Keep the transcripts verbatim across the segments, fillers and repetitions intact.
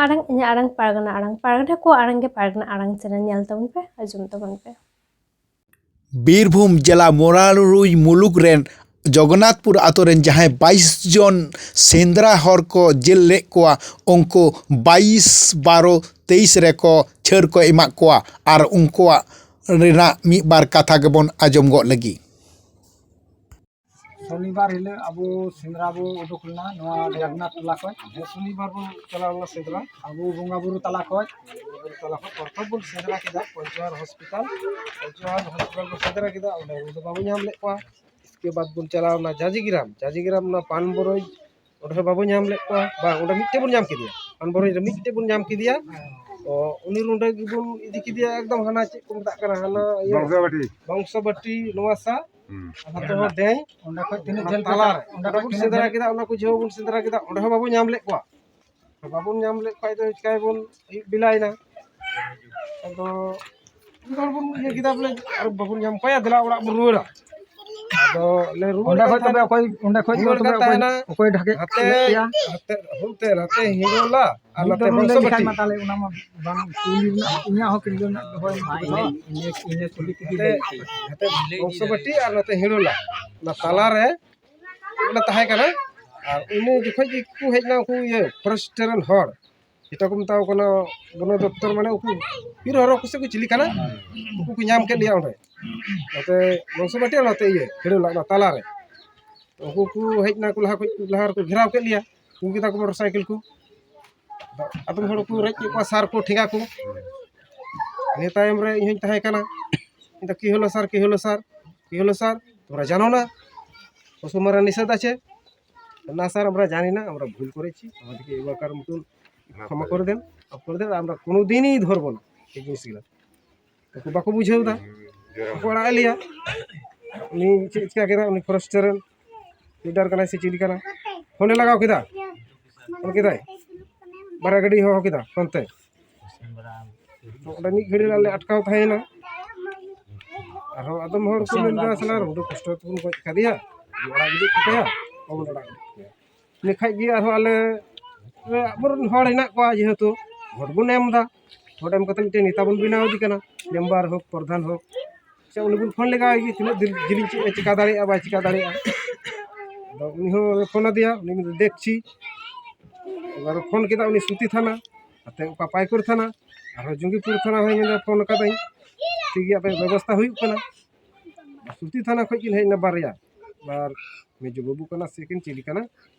ᱟᱲᱟᱝ, ᱤᱧᱟᱹᱜ ᱟᱲᱟᱝ ᱯᱟᱨᱜᱟᱱᱟ ᱟᱲᱟᱝ, ᱯᱟᱨᱜᱟᱱᱟ ᱠᱚ ᱟᱲᱟᱝ ᱜᱮ ᱯᱟᱨᱜᱟᱱᱟ ᱟᱲᱟᱝ ᱪᱮᱱᱮᱞ ᱧᱮᱞ ᱛᱟᱵᱚᱱ ᱯᱮ, ᱟᱸᱡᱚᱢ ᱛᱟᱵᱚᱱ ᱯᱮ᱾ ᱵᱤᱨᱵᱷᱩᱢ ᱡᱮᱞᱟ ᱢᱚᱨᱟᱨᱩᱭ ᱢᱩᱞᱩᱠ ᱨᱮᱱ ᱡᱚᱜᱚᱱᱱᱟᱛᱷᱯᱩᱨ ᱟᱛᱳ ᱨᱮᱱ ᱡᱟᱦᱟᱸᱭ ᱵᱟᱭᱤᱥ ᱡᱚᱱ ᱥᱮᱸᱫᱽᱨᱟ ᱦᱚᱲ ᱠᱚ ᱡᱮᱞ ᱞᱮᱫ ᱠᱚᱣᱟ, ᱩᱱᱠᱩ ᱵᱟᱭᱤᱥ ᱵᱟᱨᱚ ᱛᱮᱭᱤᱥ ᱨᱮᱠᱚ ᱪᱷᱟᱹᱲ ᱠᱚ ᱮᱢᱟᱜ ᱠᱚᱣᱟ ᱟᱨ ᱩᱱᱠᱩᱣᱟᱜ ᱨᱮᱱᱟᱜ ᱢᱤᱫ ᱵᱟᱨ ᱠᱟᱛᱷᱟ ᱜᱮᱵᱚᱱ ᱟᱸᱡᱚᱢ ᱜᱚᱫ ᱞᱟᱹᱜᱤᱫ᱾ ᱥᱚᱱᱤᱵᱟᱨ ᱦᱤᱞᱳᱜ ᱟᱵᱚ ᱥᱮᱸᱫᱽᱨᱟ ᱵᱚ ᱩᱰᱩᱠ ᱞᱮᱱᱟ ᱱᱚᱣᱟ ᱡᱟᱜᱽᱱᱟᱛ ᱴᱚᱞᱟ ᱠᱷᱚᱱ᱾ ᱦᱮᱸ, ᱥᱚᱱᱤᱵᱟᱨ ᱵᱚ ᱪᱟᱞᱟᱣ ᱞᱮᱱᱟ ᱥᱮᱸᱫᱽᱨᱟ᱾ ᱟᱵᱚ ᱵᱚᱸᱜᱟ ᱵᱩᱨᱩ ᱛᱟᱞᱟ ᱠᱷᱚᱱ, ᱵᱚᱸᱜᱟ ᱵᱩᱨᱩ ᱛᱟᱞᱟ ᱠᱷᱚᱱ ᱯᱨᱚᱛᱷᱚᱢ ᱵᱚᱱ ᱥᱮᱸᱫᱽᱨᱟ ᱠᱮᱫᱟ ᱯᱚᱧᱪᱚᱦᱟᱨ ᱦᱚᱥᱯᱤᱴᱟᱞ᱾ ᱯᱚᱧᱪᱚᱦᱟᱨ ᱦᱚᱥᱯᱤᱴᱟᱞ ᱵᱚᱱ ᱥᱮᱸᱫᱽᱨᱟ ᱠᱮᱫᱟ, ᱚᱸᱰᱮ ᱫᱚ ᱵᱟᱵᱚ ᱧᱟᱢ ᱞᱮᱫ ᱠᱚᱣᱟ᱾ ᱤᱥᱠᱮ ᱵᱟᱫ ᱵᱚᱱ ᱪᱟᱞᱟᱣ ᱮᱱᱟ ᱡᱟᱡᱤᱜᱨᱟᱢ᱾ ᱡᱟᱡᱤᱜᱨᱟᱢ ᱚᱱᱟ ᱯᱟᱱ ᱵᱚᱨᱚᱡᱽ, ᱚᱸᱰᱮ ᱦᱚᱸ ᱵᱟᱵᱚ ᱧᱟᱢ ᱞᱮᱫ ᱠᱚᱣᱟ᱾ ᱵᱟᱝ, ᱚᱸᱰᱮ ᱢᱤᱫᱴᱮᱡ ᱵᱚᱱ ᱧᱟᱢ ᱠᱮᱫᱮᱭᱟ, ᱯᱟᱱ ᱵᱚᱨᱚᱡᱽ ᱨᱮ ᱢᱤᱫᱴᱮᱡ ᱵᱚᱱ ᱧᱟᱢ ᱠᱮᱫᱮᱭᱟ᱾ ᱚ, ᱩᱱᱤ ᱱᱚᱸᱰᱮ ᱜᱮᱵᱚᱱ ᱤᱫᱤ ᱠᱮᱫᱮᱭᱟ, ᱮᱠᱫᱚᱢ ᱦᱟᱱᱟ ᱪᱮᱫ ᱠᱚ ᱢᱮᱛᱟᱜ ᱠᱟᱱᱟ, ᱦᱟᱱᱟ ᱤᱭᱟᱹ, ᱵᱚᱝᱥᱚᱵᱟᱴᱤ᱾ ᱵᱚᱝᱥᱚᱵᱟᱴᱤ, ᱱᱚᱣᱟ ᱥᱟ ᱦᱩᱸ᱾ ᱟᱨ ᱱᱚᱛᱮ ᱦᱚᱸ ᱰᱮᱝ᱾ ᱚᱸᱰᱮ ᱠᱷᱚᱡ ᱛᱤᱱᱟᱹᱜ ᱚᱱᱟ ᱡᱷᱟᱹᱞ ᱯᱮ ᱛᱟᱞᱟ ᱪᱟᱞᱟᱜ? ᱨᱮ᱾ ᱚᱸᱰᱮ ᱚᱸᱰᱮ ᱠᱷᱚᱡ ᱵᱚᱱ ᱛᱤᱱᱟᱹᱜ ᱥᱮᱸᱫᱽᱨᱟ ᱡᱷᱟᱹᱞ? ᱠᱮᱫᱟ, ᱚᱱᱟ ᱠᱚ ᱡᱷᱟᱹᱣ ᱵᱚᱱ ᱥᱮᱸᱫᱽᱨᱟ ᱠᱮᱫᱟ, ᱚᱸᱰᱮ ᱦᱚᱸ ᱵᱟᱵᱚᱱ ᱧᱟᱢ ᱞᱮᱫ ᱠᱚᱣᱟ᱾ ᱵᱟᱵᱚᱱ ᱧᱟᱢ ᱞᱮᱫ ᱠᱷᱟᱡ ᱫᱚ ᱪᱤᱠᱟᱹᱭᱟᱵᱚᱱ? ᱟᱹᱭᱩᱵ ᱵᱮᱞᱟᱭᱮᱱᱟ᱾ ᱟᱫᱚ ᱡᱚᱛᱚ ᱦᱚᱲ ᱵᱚᱱ ᱤᱭᱟᱹ ᱠᱮᱫᱟ, ᱵᱚᱞᱮ ᱟᱨ ᱵᱟᱵᱚᱱ ᱧᱟᱢ ᱠᱚᱣᱟ, ᱫᱮᱞᱟ ᱚᱲᱟᱜ ᱵᱚᱱ ᱨᱩᱣᱟᱹᱲᱟ᱾ ᱟᱫᱚ ᱞᱮ ᱨᱩᱣᱟᱹᱲ ᱚᱸᱰᱮ ᱠᱟᱱ ᱠᱷᱚᱡ ᱛᱚᱵᱮ ᱛᱟᱦᱮᱱᱟ᱾ ᱚᱠᱚᱭ, ᱚᱸᱰᱮ ᱠᱷᱚᱡ ᱫᱚ ᱨᱩᱣᱟᱹᱲ ᱛᱚᱵᱮ ᱠᱟᱱ ᱚᱠᱚᱭ, ᱛᱟᱦᱮᱱᱟ᱾ ᱚᱠᱚᱭ ᱰᱷᱟᱠᱮ ᱦᱟᱛᱮ, ᱞᱮᱫ ᱯᱮᱭᱟ? ᱦᱟᱛᱮ, ᱦᱟᱱᱛᱮ, ᱱᱟᱛᱮ ᱦᱤᱸᱜᱳᱞᱟ ᱟᱨ ᱢᱤᱫ ᱱᱟᱛᱮ ᱫᱚ ᱨᱩᱞ ᱞᱟᱹᱭ ᱵᱚᱝᱥᱚᱵᱟᱴᱤ᱾ ᱞᱮᱠᱷᱟᱱ ᱢᱟ ᱛᱟᱦᱞᱮ ᱚᱱᱟ ᱢᱟ ᱵᱟᱝ ᱠᱩᱞᱤ ᱨᱮᱱᱟᱜ, ᱤᱧᱟᱹᱜ ᱦᱚᱸ ᱠᱩᱞᱤ ᱨᱮᱱᱟᱜ ᱫᱚᱦᱚᱭ ᱢᱮ᱾ ᱤᱱᱟᱹ, ᱤᱱᱟᱹ, ᱤᱱᱟᱹ ᱠᱩᱞᱤ ᱛᱮᱜᱮ ᱦᱟᱛᱮ, ᱞᱟᱹᱭ ᱦᱟᱛᱮ ᱵᱚᱝᱥᱚᱵᱟᱴᱤ ᱟᱨ ᱱᱟᱛᱮ ᱦᱤᱸᱜᱳᱞᱟ, ᱚᱱᱟ ᱛᱟᱞᱟᱨᱮ ᱚᱸᱰᱮ ᱛᱟᱦᱮᱸ ᱠᱟᱱᱟ᱾ ᱟᱨ ᱩᱱᱤ ᱡᱚᱠᱷᱚᱡ ᱜᱮᱠᱚ ᱦᱮᱡ ᱮᱱᱟ ᱩᱱᱠᱩ ᱤᱭᱟᱹ ᱯᱷᱚᱨᱮᱥᱴ ᱨᱮᱱ ᱦᱚᱲ, ᱡᱮᱴᱟ ᱠᱚ ᱢᱮᱛᱟᱣ ᱠᱟᱱᱟ ᱵᱚᱱᱚ ᱫᱚᱯᱛᱚᱨ, ᱢᱟᱱᱮ ᱩᱱᱠᱩ ᱵᱤᱨ ᱦᱚᱨᱚ ᱠᱚ ᱥᱮ ᱠᱚ ᱪᱤᱞᱤ ᱠᱟᱱᱟ, ᱩᱱᱠᱩ ᱠᱚ ᱧᱟᱢ ᱠᱮᱫ ᱞᱮᱭᱟ ᱚᱸᱰᱮ, ᱱᱚᱛᱮ ᱵᱚᱝᱥᱚᱵᱟᱴᱤ ᱟᱨ ᱱᱚᱛᱮ ᱤᱭᱟᱹ ᱦᱤᱲᱟᱹᱞᱟ ᱚᱱᱟ ᱛᱟᱞᱟᱨᱮ᱾ ᱩᱱᱠᱩ ᱠᱚ ᱦᱮᱡ ᱮᱱᱟ ᱠᱚ, ᱞᱟᱦᱟ ᱠᱷᱚᱡ ᱞᱟᱦᱟ ᱨᱮᱠᱚ ᱜᱷᱮᱨᱟᱣ ᱠᱮᱫ ᱞᱮᱭᱟ, ᱟᱹᱜᱩ ᱠᱮᱫᱟ ᱠᱚ ᱢᱚᱴᱚᱨ ᱥᱟᱭᱠᱮᱞ ᱠᱚ᱾ ᱟᱫᱚ ᱟᱫᱚᱢ ᱦᱚᱲ ᱠᱚ ᱨᱮᱡ ᱠᱮᱫ ᱠᱚᱣᱟ ᱥᱟᱨ ᱠᱚ, ᱴᱷᱮᱸᱜᱟ ᱠᱚ᱾ ᱱᱤᱭᱟᱹ ᱛᱟᱭᱚᱢ ᱨᱮ ᱤᱧ ᱦᱚᱧ ᱛᱟᱦᱮᱸ ᱠᱟᱱᱟ, ᱤᱧ ᱫᱚ, "কি হলো স্যার, কি হলো স্যার, কি হলো স্যার, তোমরা জানো না? পশু মারা নিষেধ আছে।" না স্যার, আমরা জানি না, আমরা ভুল করেছি, আমাদেরকে এবারকার মতন ক্ষমা করে দেন, মাফ করে দেন, আমরা কোনোদিনই ধরবো না এই জিনিসগুলো। ᱩᱱᱠᱩ ᱵᱟᱠᱚ ᱵᱩᱡᱷᱟᱹᱣ ᱮᱫᱟ, ᱵᱟᱠᱚ ᱟᱲᱟᱜ ᱮᱫ ᱞᱮᱭᱟ᱾ ᱩᱱᱤ ᱪᱮᱫ ᱪᱤᱠᱟ ᱠᱮᱫᱟ, ᱩᱱᱤ ᱯᱷᱚᱨᱮᱥᱴᱟᱨ ᱨᱮᱱ ᱞᱤᱰᱟᱨ ᱠᱟᱱᱟᱭ ᱥᱮ ᱪᱤᱞᱤ ᱠᱟᱱᱟ, ᱯᱷᱳᱱᱮ ᱞᱟᱜᱟᱣ ᱠᱮᱫᱟ, ᱯᱷᱳᱱ ᱠᱮᱫᱟᱭ, ᱵᱟᱨᱭᱟ ᱜᱟᱹᱰᱤ ᱦᱚᱦᱚ ᱠᱮᱫᱟ ᱯᱷᱳᱱ ᱛᱮ᱾ ᱛᱚ ᱚᱸᱰᱮ ᱢᱤᱫ ᱜᱷᱟᱹᱲᱤ ᱞᱮ ᱟᱴᱠᱟᱣ ᱛᱟᱦᱮᱸᱭᱮᱱᱟ᱾ ᱟᱨᱦᱚᱸ ᱟᱫᱚᱢ ᱦᱚᱲ ᱠᱚ ᱢᱮᱱᱫᱟ, "ᱥᱟᱞᱟ ᱩᱰᱤ ᱠᱚᱥᱴᱚ ᱛᱮᱵᱚᱱ ᱜᱚᱡ ᱠᱟᱫᱮᱭᱟ, ᱟᱲᱟᱜ ᱜᱤᱰᱤ ᱦᱚᱴᱚ ᱠᱟᱭᱟ, ᱵᱟᱵᱚᱱ ᱟᱲᱟᱜ ᱜᱤᱰᱤ ᱠᱟᱭᱟ᱾" ᱤᱱᱟᱹ ᱠᱷᱟᱡ ᱜᱮ ᱟᱨᱦᱚᱸ ᱟᱞᱮ ᱛᱚᱵᱮ ᱟᱵᱚᱨᱮᱱ ᱦᱚᱲ ᱦᱮᱱᱟᱜ ᱠᱚᱣᱟ, ᱡᱮᱦᱮᱛᱩ ᱵᱷᱳᱴ ᱵᱚᱱ ᱮᱢ ᱮᱫᱟ, ᱵᱷᱳᱴ ᱮᱢ ᱠᱟᱛᱮ ᱢᱤᱫᱴᱮᱱ ᱱᱮᱛᱟ ᱵᱚᱱ ᱵᱮᱱᱟᱣ ᱮᱫᱮ ᱠᱟᱱᱟ, ᱢᱮᱢᱵᱟᱨ ᱦᱳᱠ, ᱯᱨᱚᱫᱷᱟᱱ ᱦᱳᱠ, ᱥᱮ ᱩᱱᱤ ᱵᱚᱱ ᱯᱷᱳᱱ ᱞᱮᱜᱟᱣᱟᱭ ᱜᱮ, ᱛᱤᱱᱟᱹᱜ ᱫᱤᱱ ᱡᱤᱞᱤᱧ ᱪᱮᱫ ᱮ ᱪᱤᱠᱟ ᱫᱟᱲᱮᱭᱟᱜᱼᱟ, ᱵᱟᱭ ᱪᱤᱠᱟ ᱫᱟᱲᱮᱭᱟᱜᱼᱟ᱾ ᱟᱫᱚ ᱩᱱᱤ ᱦᱚᱸ ᱯᱷᱳᱱ ᱟᱫᱮᱭᱟ, ᱩᱱᱤ ᱢᱮᱱᱫᱟ ᱫᱮᱠᱷᱪᱷᱤ᱾ ᱮᱵᱟᱨ ᱯᱷᱳᱱ ᱠᱮᱫᱟ ᱩᱱᱤ ᱥᱩᱛᱤ ᱛᱷᱟᱱᱟ, ᱟᱛᱮ ᱚᱠᱟ ᱯᱟᱭᱠᱚᱨ ᱛᱷᱟᱱᱟ, ᱟᱨᱦᱚᱸ ᱡᱚᱝᱜᱤᱯᱩᱨ ᱛᱷᱟᱱᱟ ᱦᱚᱸᱭ ᱢᱮᱱᱫᱟ ᱯᱷᱳᱱ ᱟᱠᱟᱫᱟᱹᱧ, ᱴᱷᱤᱠ ᱜᱮᱭᱟ, ᱟᱯᱮ ᱵᱮᱵᱚᱥᱛᱷᱟ ᱦᱩᱭᱩᱜ ᱠᱟᱱᱟ᱾ ᱥᱩᱛᱤ ᱛᱷᱟᱱᱟ ᱠᱷᱚᱡ ᱠᱤᱱ ᱦᱮᱡ ᱮᱱᱟ ᱵᱟᱨᱭᱟ, ᱟᱨ ᱢᱮᱡᱳ ᱵᱟᱹᱵᱩ ᱠᱟᱱᱟ ᱥᱮ ᱠᱤᱱ ᱪᱤᱞᱤ ᱠᱟᱱᱟ,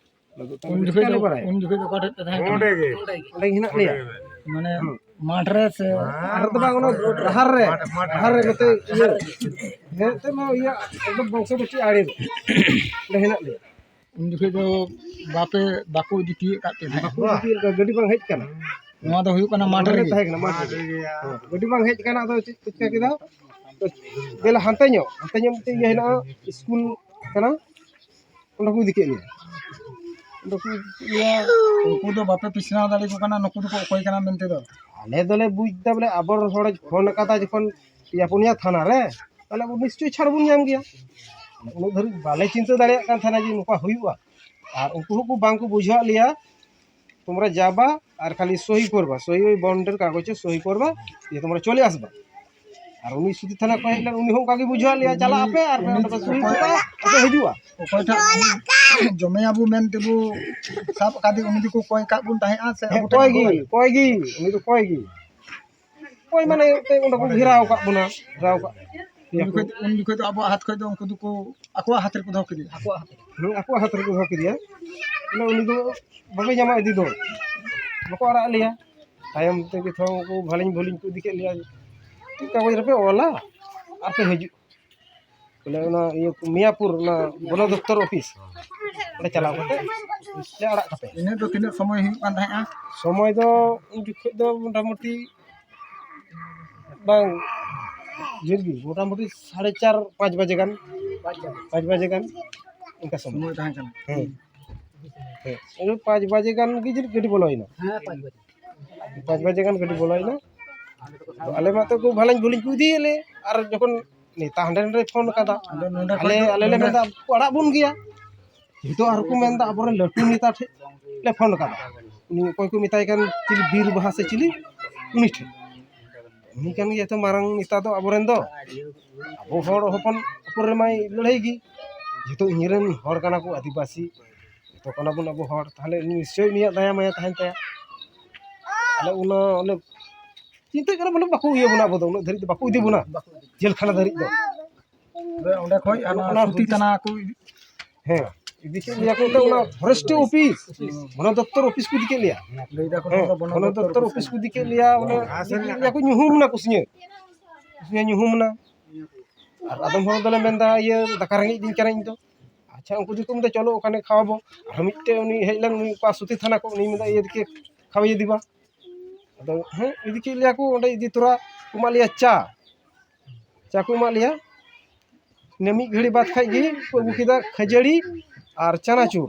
ᱚᱱᱟ ᱫᱚ ᱛᱟᱦᱚᱞᱮ ᱩᱱ ᱡᱚᱠᱷᱚᱡ ᱪᱤᱠᱟᱹ ᱫᱚ, ᱞᱮ ᱵᱟᱲᱟᱭᱟ? ᱩᱱ ᱡᱚᱠᱷᱚᱡ ᱫᱚ ᱚᱠᱟ ᱴᱷᱮᱡ ᱯᱮ ᱛᱟᱦᱮᱸ ᱠᱟᱱᱟ? ᱚᱸᱰᱮ ᱜᱮ᱾ ᱚᱸᱰᱮ ᱜᱮ ᱦᱮᱱᱟᱜ ᱞᱮᱭᱟ᱾ ᱢᱟᱱᱮ ᱦᱩᱸ᱾ ᱢᱟᱴᱷ ᱨᱮ ᱥᱮ? ᱟᱨ ᱫᱚ ᱵᱟᱝ, ᱚᱱᱟ ᱰᱟᱦᱟᱨ ᱨᱮ, ᱰᱟᱦᱟᱨ ᱨᱮ ᱱᱚᱛᱮ ᱤᱭᱟᱹ, ᱦᱮᱸ, ᱛᱮ ᱱᱚᱣᱟ ᱤᱭᱟᱹ ᱮᱠᱫᱚᱢ ᱵᱚᱝᱥᱚᱵᱚᱛᱤ ᱟᱲᱮ ᱨᱮ᱾ ᱚᱸᱰᱮ ᱦᱮᱱᱟᱜ ᱞᱮᱭᱟ᱾ ᱩᱱ ᱡᱚᱠᱷᱚᱡ ᱫᱚ ᱵᱟᱯᱮ, ᱵᱟᱠᱚ ᱤᱫᱤ ᱛᱤᱭᱳᱜ ᱠᱟᱜ ᱯᱮ ᱛᱟᱦᱮᱸᱫ? ᱵᱟᱠᱚ ᱤᱫᱤ ᱛᱤᱭᱳᱜ ᱠᱟᱜ, ᱜᱟᱹᱰᱤ ᱵᱟᱝ ᱦᱮᱡ ᱠᱟᱱᱟ᱾ ᱱᱚᱣᱟ ᱫᱚ ᱦᱩᱭᱩᱜ ᱠᱟᱱᱟ ᱢᱟᱴᱷ ᱱᱚᱰᱮ ᱨᱮᱜᱮ? ᱛᱟᱦᱮᱸ ᱠᱟᱱᱟ, ᱢᱟᱴᱷ ᱨᱮᱜᱮ᱾ ᱦᱮᱸ, ᱜᱟᱹᱰᱤ ᱵᱟᱝ ᱦᱮᱡ ᱠᱟᱱᱟ, ᱟᱫᱚ ᱪᱮᱫ ᱠᱚ ᱪᱤᱠᱟᱹ ᱠᱮᱫᱟ? ᱫᱮᱞᱟ ᱦᱟᱱᱛᱮ ᱧᱚᱜ, ᱦᱟᱱᱛᱮ ᱧᱚᱜ ᱢᱤᱫᱴᱮᱡ ᱤᱭᱟᱹ ᱦᱮᱱᱟᱜᱼᱟ, ᱥᱠᱩᱞ ᱠᱟᱱᱟ, ᱚᱸᱰᱮ ᱠᱚ ᱤᱫᱤ ᱠᱮᱫ ᱞᱮᱭᱟ᱾ ᱚᱸᱰᱮ ᱠᱚ ᱤᱫᱤ ᱠᱮᱫ ᱞᱮᱭᱟ᱾ ᱩᱱᱠᱩ ᱫᱚ ᱵᱟᱯᱮ ᱯᱤᱥᱱᱟᱣ ᱫᱟᱲᱮᱭᱟᱠᱚ ᱠᱟᱱᱟ, ᱱᱩᱠᱩ ᱫᱚᱠᱚ ᱚᱠᱚᱭ ᱠᱟᱱᱟ ᱢᱮᱱᱛᱮ ᱫᱚ? ᱟᱞᱮ ᱫᱚᱞᱮ ᱵᱩᱡᱽ ᱮᱫᱟ ᱵᱚᱞᱮ ᱟᱵᱚ ᱦᱚᱲ ᱯᱷᱳᱱ ᱟᱠᱟᱫᱟ ᱡᱚᱠᱷᱚᱱ ᱯᱮᱭᱟ ᱯᱩᱱᱭᱟ ᱛᱷᱟᱱᱟ ᱨᱮ, ᱛᱟᱦᱞᱮ ᱟᱵᱚ ᱱᱤᱥᱪᱚᱭ ᱪᱷᱟᱲ ᱵᱚᱱ ᱧᱟᱢ ᱜᱮᱭᱟ᱾ ᱩᱱᱟᱹᱜ ᱫᱷᱟᱹᱨᱤᱡ ᱵᱟᱞᱮ ᱪᱤᱱᱛᱟᱹ ᱫᱟᱲᱮᱭᱟᱜ ᱠᱟᱱ ᱛᱟᱦᱮᱱᱟ ᱡᱮ ᱱᱚᱝᱠᱟ ᱦᱩᱭᱩᱜᱼᱟ᱾ ᱟᱨ ᱩᱱᱠᱩ ᱦᱚᱸᱠᱚ ᱵᱟᱝ ᱠᱚ ᱵᱩᱡᱷᱟᱹᱣᱟᱫ ᱞᱮᱭᱟ, তোমরা যাবা আর খালি সই করবা, সই ওই বন্ডের কাগজে সই করবা, দিয়ে তোমরা চলে আসবা। ᱟᱨ ᱩᱱᱤ ᱥᱩᱫᱷᱤ ᱛᱷᱟᱱᱟ ᱠᱷᱚᱱ ᱦᱮᱡ ᱞᱮᱱ, ᱩᱱᱤ ᱦᱚᱸ ᱚᱱᱠᱟ ᱜᱮ ᱵᱩᱡᱷᱟᱹᱣᱟᱫ ᱞᱮᱭᱟ, ᱪᱟᱞᱟᱜ ᱟᱯᱮ ᱟᱨ ᱯᱮ ᱚᱸᱰᱮ ᱯᱮ ᱥᱩᱭ ᱠᱚᱣᱟ, ᱟᱯᱮ ᱦᱤᱡᱩᱜᱼᱟ᱾ ᱚᱠᱚᱭ ᱴᱷᱮᱱ ᱡᱚᱢᱮᱭᱟᱵᱚ ᱢᱮᱱ ᱛᱮᱵᱚ ᱥᱟᱵ ᱟᱠᱟᱫᱮ, ᱩᱱᱤ ᱫᱚᱠᱚ ᱠᱚᱭ ᱠᱟᱜ ᱵᱚᱱ ᱛᱟᱦᱮᱸᱜᱼᱟ ᱥᱮ ᱦᱮᱸ, ᱟᱵᱚ ᱴᱷᱮᱱ ᱠᱚᱭ ᱜᱮ, ᱠᱚᱭ ᱜᱮ, ᱩᱱᱤ ᱫᱚ ᱠᱚᱭ ᱜᱮ᱾ ᱠᱚᱭ ᱢᱟᱱᱮ ᱮᱱᱛᱮᱫ ᱚᱸᱰᱮ ᱠᱚ ᱜᱷᱮᱨᱟᱣ ᱟᱠᱟᱫ ᱵᱚᱱᱟ, ᱜᱷᱮᱨᱟᱣ ᱟᱠᱟᱫ ᱩᱱ ᱡᱚᱠᱷᱚᱡ, ᱩᱱ ᱡᱚᱠᱷᱚᱡ ᱫᱚ ᱟᱵᱚᱣᱟᱜ ᱦᱟᱛ ᱠᱷᱚᱡ ᱫᱚ ᱩᱱᱠᱩ ᱫᱚᱠᱚ ᱟᱠᱚᱣᱟᱜ ᱦᱟᱛ ᱨᱮᱠᱚ ᱫᱚᱦᱚ ᱠᱮᱫᱮᱭᱟ᱾ ᱟᱠᱚᱣᱟᱜ ᱦᱟᱛ ᱨᱮ᱾ ᱦᱮᱸ, ᱟᱠᱚᱣᱟᱜ ᱦᱟᱛ ᱨᱮᱠᱚ ᱫᱚᱦᱚ ᱠᱮᱫᱮᱭᱟ᱾ ᱵᱚᱞᱮ ᱩᱱᱤ ᱫᱚ ᱵᱟᱠᱚ ᱧᱟᱢᱟ ᱤᱫᱤ ᱫᱚ, ᱵᱟᱠᱚ ᱟᱲᱟᱜ ᱞᱮᱭᱟ᱾ ᱛᱟᱭᱚᱢ ᱛᱮᱜᱮ ᱛᱷᱚᱲᱟ ᱩᱱᱠᱩ ᱵᱷᱟᱹᱞᱤᱧ ᱵᱷᱟᱹᱞᱤᱧ ᱠᱚ ᱤᱫᱤ ᱠᱮᱫ ᱞᱮᱭᱟ, ᱪᱮᱫ ᱠᱟᱜᱚᱡᱽ ᱨᱮᱯᱮ ᱚᱞᱟ ᱟᱨ ᱯᱮ ᱦᱤᱡᱩᱜ, ᱵᱚᱞᱮ ᱚᱱᱟ ᱤᱭᱟᱹ ᱢᱤᱭᱟᱯᱩᱨ, ᱚᱱᱟ ᱵᱚᱱᱚ ᱫᱚᱯᱛᱚᱨ ᱚᱯᱷᱤᱥ, ᱚᱸᱰᱮ ᱪᱟᱞᱟᱣ ᱠᱟᱛᱮ ᱞᱮ ᱟᱲᱟᱜ ᱠᱟᱯᱮᱭᱟ᱾ ᱤᱱᱟᱹ ᱫᱚ ᱛᱤᱱᱟᱹᱜ ᱥᱚᱢᱚᱭ ᱦᱩᱭᱩᱜ ᱠᱟᱱ ᱛᱟᱦᱮᱸᱜᱼᱟ? ᱥᱚᱢᱚᱭ ᱫᱚ ᱩᱱ ᱡᱚᱠᱷᱚᱡ ᱫᱚ ᱢᱚᱴᱟᱢᱩᱴᱤ ᱵᱟᱝ ᱡᱷᱟᱹᱞ ᱜᱮ, ᱢᱚᱴᱟᱢᱩᱴᱤ ᱥᱟᱲᱮ ᱪᱟᱨ, ᱯᱟᱸᱪ ᱵᱟᱡᱮ ᱜᱟᱱ, ᱯᱟᱸᱪ ᱵᱟᱡᱮ ᱜᱟᱱ ᱚᱱᱠᱟ ᱥᱚᱢᱚᱭ᱾ ᱥᱚᱢᱚᱭ ᱛᱟᱦᱮᱸ ᱠᱟᱱᱟ᱾ ᱦᱮᱸ, ᱦᱮᱸ, ᱳᱭ ᱯᱟᱸᱪ ᱵᱟᱡᱮ ᱜᱟᱱ ᱜᱮ ᱡᱟᱹᱱᱤᱡ ᱜᱟᱹᱰᱤ ᱵᱚᱞᱚᱭᱮᱱᱟ᱾ ᱦᱮᱸ, ᱯᱟᱸᱪ ᱵᱟᱡᱮ᱾ ᱯᱟᱸᱪ ᱵᱟᱡᱮ ᱜᱟᱱ ᱜᱟᱹᱰᱤ ᱵᱚᱞᱚᱭᱮᱱᱟ᱾ ᱟᱫᱚ ᱟᱞᱮ ᱢᱟᱛᱚ ᱠᱚ ᱵᱷᱟᱞᱟᱧ ᱵᱷᱩᱞᱤᱧ ᱠᱚ ᱤᱫᱤᱭᱮᱫ ᱞᱮ, ᱟᱨ ᱡᱚᱠᱷᱚᱱ ᱱᱮᱛᱟ ᱦᱟᱸᱰᱮ ᱱᱟᱰᱮ ᱯᱷᱳᱱ ᱠᱟᱫᱟ, ᱟᱫᱚ ᱱᱚᱰᱮ ᱟᱞᱮ, ᱠᱷᱚᱱ ᱫᱚ ᱟᱞᱮ ᱞᱮ ᱱᱚᱰᱮ ᱢᱮᱱᱫᱟ ᱠᱚ ᱟᱲᱟᱜ ᱵᱚᱱ ᱜᱮᱭᱟ᱾ ᱱᱤᱛᱚᱜ ᱟᱨ ᱠᱚ ᱢᱮᱱᱫᱟ ᱟᱵᱚᱨᱮᱱ ᱞᱟᱹᱴᱩ ᱱᱮᱛᱟ ᱴᱷᱮᱡ ᱞᱮ ᱯᱷᱳᱱ ᱠᱟᱫᱟ᱾ ᱩᱱᱤ ᱚᱠᱚᱭ ᱠᱚ ᱢᱮᱛᱟᱭ ᱠᱟᱱ ᱪᱤᱞᱤ ᱵᱤᱨ ᱵᱟᱦᱟ ᱥᱮ ᱪᱤᱞᱤ, ᱩᱱᱤ ᱴᱷᱮᱱ᱾ ᱩᱱᱤ ᱠᱟᱱ ᱜᱮᱭᱟ ᱛᱚ ᱢᱟᱨᱟᱝ ᱱᱮᱛᱟ ᱫᱚ ᱟᱵᱚᱨᱮᱱ ᱫᱚ᱾ ᱟᱵᱚ ᱦᱚᱲ ᱦᱚᱯᱚᱱ ᱩᱯᱚᱨ ᱨᱮᱢᱟᱭ ᱞᱟᱹᱲᱦᱟᱹᱭ ᱜᱮ, ᱡᱮᱦᱮᱛᱩ ᱤᱧ ᱨᱮᱱ ᱦᱚᱲ ᱠᱟᱱᱟ ᱠᱚ, ᱟᱹᱫᱤᱵᱟᱹᱥᱤ ᱡᱚᱛᱚ ᱠᱟᱱᱟ ᱵᱚᱱ ᱟᱵᱚ ᱦᱚᱲ, ᱛᱟᱦᱚᱞᱮ ᱩᱱᱤ ᱱᱤᱥᱪᱳᱭ ᱩᱱᱤᱭᱟᱜ ᱫᱟᱭᱟ ᱢᱟᱭᱟ ᱛᱟᱦᱮᱱ ᱛᱟᱭᱟ᱾ ᱟᱞᱮ ᱚᱱᱟ ᱚᱱᱮ ᱪᱤᱱᱛᱟᱹᱜ ᱠᱟᱱᱟ ᱵᱚᱞᱮ ᱵᱟᱠᱚ ᱤᱭᱟᱹ ᱵᱚᱱᱟ, ᱟᱵᱚ ᱫᱚ ᱩᱱᱟᱹᱜ ᱫᱷᱟᱹᱨᱤᱡ ᱫᱚ ᱵᱟᱠᱚ ᱤᱫᱤ ᱵᱚᱱᱟ ᱡᱮᱞ ᱠᱷᱟᱱᱟ ᱫᱷᱟᱹᱨᱤᱡ ᱫᱚ᱾ ᱚᱸᱰᱮ ᱠᱷᱚᱡ ᱚᱱᱟ ᱚᱱᱟ ᱥᱩᱛᱤ ᱦᱩᱫᱤᱥ ᱛᱟᱱᱟ ᱠᱚ ᱤᱫᱤ ᱦᱮᱸ, ᱤᱫᱤ ᱠᱮᱫ ᱞᱮᱭᱟ ᱠᱚ ᱚᱱᱟ ᱯᱷᱚᱨᱮᱥᱴ ᱚᱯᱷᱤᱥ, ᱵᱚᱱᱚ ᱫᱚᱯᱛᱚᱨ ᱚᱯᱷᱤᱥ ᱠᱚ ᱤᱫᱤ ᱠᱮᱫ ᱞᱮᱭᱟ᱾ ᱞᱟᱹᱭ ᱫᱟᱠᱚ ᱦᱮᱸ, ᱱᱚᱣᱟ ᱫᱚ ᱵᱚᱱᱚ ᱵᱚᱱᱚ ᱫᱚᱯᱛᱚᱨ ᱫᱚᱯᱛᱚᱨ ᱚᱯᱷᱤᱥ ᱠᱚ ᱤᱫᱤ ᱠᱮᱫ ᱞᱮᱭᱟ, ᱚᱱᱮ ᱤᱫᱤ ᱠᱮᱫ ᱞᱮᱭᱟ ᱠᱚ, ᱧᱩᱦᱩᱢ ᱮᱱᱟ ᱠᱚ ᱥᱤᱧᱮ, ᱥᱤᱧᱮ ᱧᱩᱦᱩᱢ ᱮᱱᱟ᱾ ᱟᱨ ᱟᱫᱚᱢ ᱦᱚᱲ ᱫᱚᱞᱮ ᱢᱮᱱᱫᱟ, ᱤᱭᱟᱹ, ᱫᱟᱠᱟ ᱨᱮᱸᱜᱮᱡ ᱤᱫᱤᱧ ᱠᱟᱱᱟ ᱤᱧ ᱫᱚ᱾ ᱟᱪᱪᱷᱟ, ᱩᱱᱠᱩ ᱫᱚᱠᱚ ᱢᱮᱱᱫᱟ, ᱪᱚᱞᱚ ᱚᱠᱟᱱᱮ ᱠᱷᱟᱣᱟᱵᱚ᱾ ᱟᱨᱦᱚᱸ ᱢᱤᱫᱴᱮᱡ ᱩᱱᱤ ᱦᱮᱡ ᱞᱮᱱ, ᱩᱱᱤ ᱚᱠᱟ ᱥᱩᱛᱤ ᱛᱷᱟᱱᱟ ᱠᱚ, ᱩᱱᱤ ᱢᱮᱱᱫᱟ, ᱤᱭᱟᱹ ᱫᱤᱠᱮ ᱠᱷᱟᱣᱟᱭ ᱤᱫᱤ ᱵᱟ᱾ ᱟᱫᱚ ᱦᱮᱸ, ᱤᱫᱤ ᱠᱮᱫ ᱞᱮᱭᱟ ᱠᱚ, ᱚᱸᱰᱮ ᱤᱫᱤ ᱛᱚᱨᱟ ᱠᱚ ᱮᱢᱟᱜ ᱞᱮᱭᱟ ᱪᱟ, ᱪᱟ ᱠᱚ ᱮᱢᱟᱜ ᱞᱮᱭᱟ᱾ ᱤᱱᱟᱹ ᱢᱤᱫ ᱜᱷᱟᱹᱲᱤ ᱵᱟᱫ ᱠᱷᱟᱡ ᱜᱮ ᱠᱚ ᱟᱹᱜᱩ ᱠᱮᱫᱟ ᱠᱷᱟᱹᱡᱟᱹᱲᱤ ᱟᱨ ᱪᱟᱱᱟᱪᱩᱨ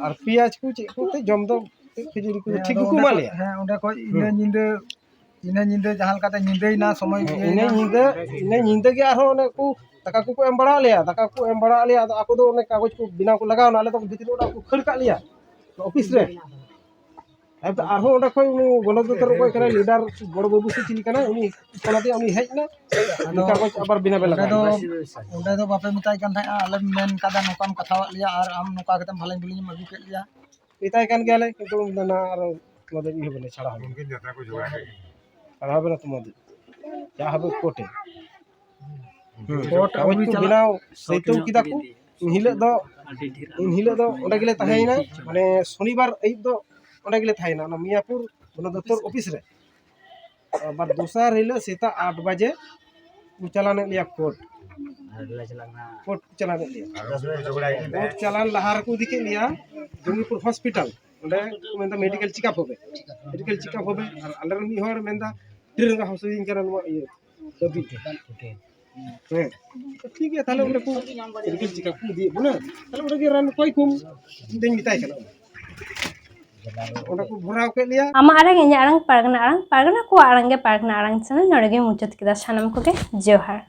ᱟᱨ ᱯᱮᱸᱭᱟᱡᱽ ᱠᱚ, ᱪᱮᱫ ᱠᱚ ᱮᱱᱛᱮᱫ ᱡᱚᱢ ᱫᱚ ᱮᱱᱛᱮᱫ ᱠᱷᱟᱹᱡᱟᱹᱲᱤ ᱠᱚᱫᱚ ᱦᱮᱸ, ᱴᱷᱤᱠ ᱟᱫᱚ ᱜᱮᱠᱚ ᱚᱸᱰᱮ ᱮᱢᱟᱜ ᱠᱷᱚᱡ, ᱞᱮᱭᱟ᱾ ᱦᱮᱸ, ᱚᱸᱰᱮ ᱠᱷᱚᱡ ᱤᱱᱟᱹ ᱦᱮᱸ᱾ ᱧᱤᱫᱟᱹ, ᱤᱱᱟᱹ ᱧᱤᱫᱟᱹ ᱡᱟᱦᱟᱸ ᱞᱮᱠᱟᱛᱮ ᱧᱤᱫᱟᱹᱭᱮᱱᱟ, ᱥᱚᱢᱚᱭ ᱦᱮᱸ, ᱤᱱᱟᱹ ᱤᱭᱟᱹᱭᱮᱱᱟ᱾ ᱧᱤᱫᱟᱹ, ᱤᱱᱟᱹ ᱧᱤᱫᱟᱹ ᱜᱮ ᱟᱨᱦᱚᱸ ᱚᱱᱮ ᱠᱚ ᱫᱟᱠᱟ ᱠᱚᱠᱚ ᱮᱢ ᱵᱟᱲᱟᱣᱟᱫ ᱞᱮᱭᱟ, ᱫᱟᱠᱟ ᱠᱚ ᱮᱢ ᱵᱟᱲᱟᱣᱟᱫ ᱞᱮᱭᱟ᱾ ᱟᱫᱚ ᱟᱠᱚ ᱫᱚ ᱚᱱᱮ ᱠᱟᱜᱚᱡᱽ ᱠᱚ ᱵᱮᱱᱟᱣ ᱠᱚ ᱞᱟᱜᱟᱣᱱᱟ, ᱟᱞᱮ ᱫᱚ ᱵᱷᱤᱛᱨᱤ ᱚᱲᱟᱜ ᱠᱚ ᱠᱷᱟᱹᱲ ᱠᱟᱜ ᱞᱮᱭᱟ ᱚᱯᱷᱤᱥ ᱨᱮ᱾ ᱛᱟᱭᱚᱢ ᱛᱮ ᱟᱨᱦᱚᱸ ᱚᱸᱰᱮ ᱠᱷᱚᱡ ᱩᱱᱤ ᱵᱚᱱᱚᱫᱚᱯᱛᱚᱨ ᱚᱠᱚᱭ ᱠᱟᱱᱟᱭ, ᱞᱤᱰᱟᱨ, ᱵᱚᱲᱚ ᱵᱟᱹᱵᱩ ᱥᱮ ᱪᱤᱞᱤ ᱠᱟᱱᱟᱭ, ᱩᱱᱤ ᱚᱱᱟᱛᱮ ᱩᱱᱤ ᱦᱮᱡ ᱮᱱᱟ, ᱟᱫᱚ ᱩᱱᱤ ᱠᱟᱜᱚᱡᱽ ᱟᱵᱟᱨ ᱵᱮᱱᱟᱣ ᱵᱮᱱᱟᱣ ᱚᱸᱰᱮ ᱫᱚ, ᱞᱟᱜᱟᱣ ᱮᱱᱟ᱾ ᱚᱸᱰᱮ ᱫᱚ ᱵᱟᱯᱮ ᱢᱮᱛᱟᱭ ᱠᱟᱱ ᱛᱟᱦᱮᱸᱜᱼᱟ, ᱟᱞᱮᱢ ᱢᱮᱱ ᱠᱟᱫᱟ ᱱᱚᱝᱠᱟᱢ ᱠᱟᱛᱷᱟᱣᱟᱫ ᱞᱮᱭᱟ ᱟᱨ ᱟᱢ ᱱᱚᱝᱠᱟ ᱠᱟᱛᱮᱢ ᱵᱷᱟᱞᱮ ᱵᱷᱩᱞᱤᱧ ᱮᱢ ᱟᱹᱜᱩ ᱠᱮᱫ ᱞᱮᱭᱟ? ᱢᱮᱛᱟᱭ ᱠᱟᱱ ᱜᱮᱭᱟᱞᱮ, ᱠᱤᱱᱛᱩ ᱩᱱᱤ ᱫᱚ ᱱᱟ ᱟᱨ ᱱᱚᱣᱟ ᱫᱚ ᱤᱭᱟᱹ ᱵᱮᱱᱟ, ᱪᱷᱟᱲᱟ ᱦᱚᱵᱮ᱾ ᱪᱷᱟᱲᱟ ᱦᱚᱵᱮ ᱱᱟ ᱛᱚᱢᱟ ᱫᱚ᱾ ᱪᱟ ᱦᱚᱵᱮ ᱠᱳᱴᱮ᱾ ᱦᱩᱸ᱾ ᱠᱳᱴ ᱠᱟᱜᱚᱡᱽ ᱟᱹᱜᱩᱭ ᱠᱚ ᱪᱟᱞᱟᱜ ᱵᱮᱱᱟᱣ ᱥᱟᱹᱭᱛᱟᱹᱣ ᱠᱮᱫᱟ ᱠᱚ᱾ ᱮᱱ ᱦᱤᱞᱳᱜ ᱫᱚ, ᱮᱱ ᱦᱤᱞᱳᱜ ᱫᱚ ᱚᱸᱰᱮ ᱜᱮᱞᱮ ᱛᱟᱦᱮᱸᱭᱮᱱᱟ, ᱢᱟᱱᱮ ᱥᱚᱱᱤᱵᱟᱨ ᱟᱹᱭᱩᱵ ᱫᱚ ᱚᱸᱰᱮ ᱜᱮᱞᱮ ᱛᱟᱦᱮᱸᱭᱮᱱᱟ, ᱚᱱᱟ ᱢᱤᱭᱟᱯᱩᱨ ᱵᱚᱱᱚ ᱫᱚᱯᱛᱚᱨ ᱚᱯᱷᱤᱥ ᱨᱮ᱾ ᱟᱵᱟᱨ ᱫᱚᱥᱟᱨ ᱦᱤᱞᱳᱜ ᱥᱮᱛᱟᱜ ᱟᱴ ᱵᱟᱡᱮ ᱠᱚ ᱪᱟᱞᱟᱣ ᱞᱮᱫ ᱞᱮᱭᱟ ᱠᱳᱨᱴ᱾ ᱟᱨ ᱞᱮ ᱪᱟᱞᱟᱜ ᱠᱟᱱᱟ᱾ ᱠᱳᱨᱴ ᱠᱚ ᱪᱟᱞᱟᱣ ᱞᱮᱫ ᱞᱮᱭᱟ᱾ ᱫᱚᱥ ᱵᱟᱡᱮ ᱡᱷᱚᱜᱽᱲᱟ ᱦᱩᱭ ᱠᱟᱱ ᱠᱳᱨᱴ ᱛᱟᱦᱮᱸᱫ᱾ ᱪᱟᱞᱟᱣ ᱞᱟᱦᱟ ᱨᱮᱠᱚ ᱤᱫᱤ ᱠᱮᱫ ᱞᱮᱭᱟ ᱡᱚᱝᱜᱤᱯᱩᱨ ᱦᱚᱥᱯᱤᱴᱟᱞ, ᱚᱸᱰᱮ ᱠᱚ ᱢᱮᱱᱫᱟ ᱢᱮᱰᱤᱠᱮᱞ ᱪᱮᱠᱟᱯ ᱦᱚᱵᱮ, ᱢᱮᱰᱤᱠᱮᱞ ᱪᱮᱠᱟᱯ ᱦᱚᱵᱮ᱾ ᱟᱨ ᱟᱞᱮᱨᱮᱱ ᱢᱤᱫ ᱦᱚᱲ ᱢᱮᱱᱫᱟ ᱟᱹᱰᱤ ᱨᱟᱸᱜᱟᱣ ᱦᱟᱹᱥᱩᱭᱤᱧ ᱠᱟᱱᱟ ᱱᱚᱣᱟ ᱤᱭᱟᱹ ᱫᱟᱹᱵᱤ᱾ ᱦᱮᱸ, ᱴᱷᱤᱠ ᱜᱮᱭᱟ, ᱛᱟᱦᱞᱮ ᱚᱸᱰᱮ ᱠᱚ ᱢᱮᱰᱤᱠᱮᱞ ᱪᱮᱠᱟᱯ ᱠᱚ ᱤᱫᱤᱭᱮᱫ ᱵᱚᱱᱟ, ᱛᱟᱦᱞᱮ ᱚᱸᱰᱮ ᱜᱮ ᱨᱟᱱ ᱠᱚᱭ ᱠᱚᱢ, ᱤᱧ ᱫᱚᱧ ᱢᱮᱛᱟᱭ ᱠᱟᱱᱟ᱾ ᱚᱸᱰᱮ ᱠᱚ ᱵᱷᱚᱨᱟᱣ ᱠᱮᱫ ᱞᱮᱭᱟ᱾ ᱟᱢᱟᱜ ᱟᱲᱟᱝ, ᱤᱧᱟᱹᱜ ᱟᱲᱟᱝ, ᱯᱟᱨᱜᱟᱱᱟ ᱟᱲᱟᱝ, ᱯᱟᱨᱜᱟᱱᱟ ᱠᱚᱣᱟᱜ ᱟᱲᱟᱝ ᱜᱮ ᱯᱟᱨᱜᱟᱱᱟ ᱟᱲᱟᱝ ᱪᱮᱱᱮᱞ ᱱᱚᱰᱮ ᱜᱮ ᱢᱩᱪᱟᱹᱫ ᱠᱮᱫᱟ᱾ ᱥᱟᱱᱟᱢ ᱠᱚᱜᱮ ᱡᱚᱦᱟᱨ᱾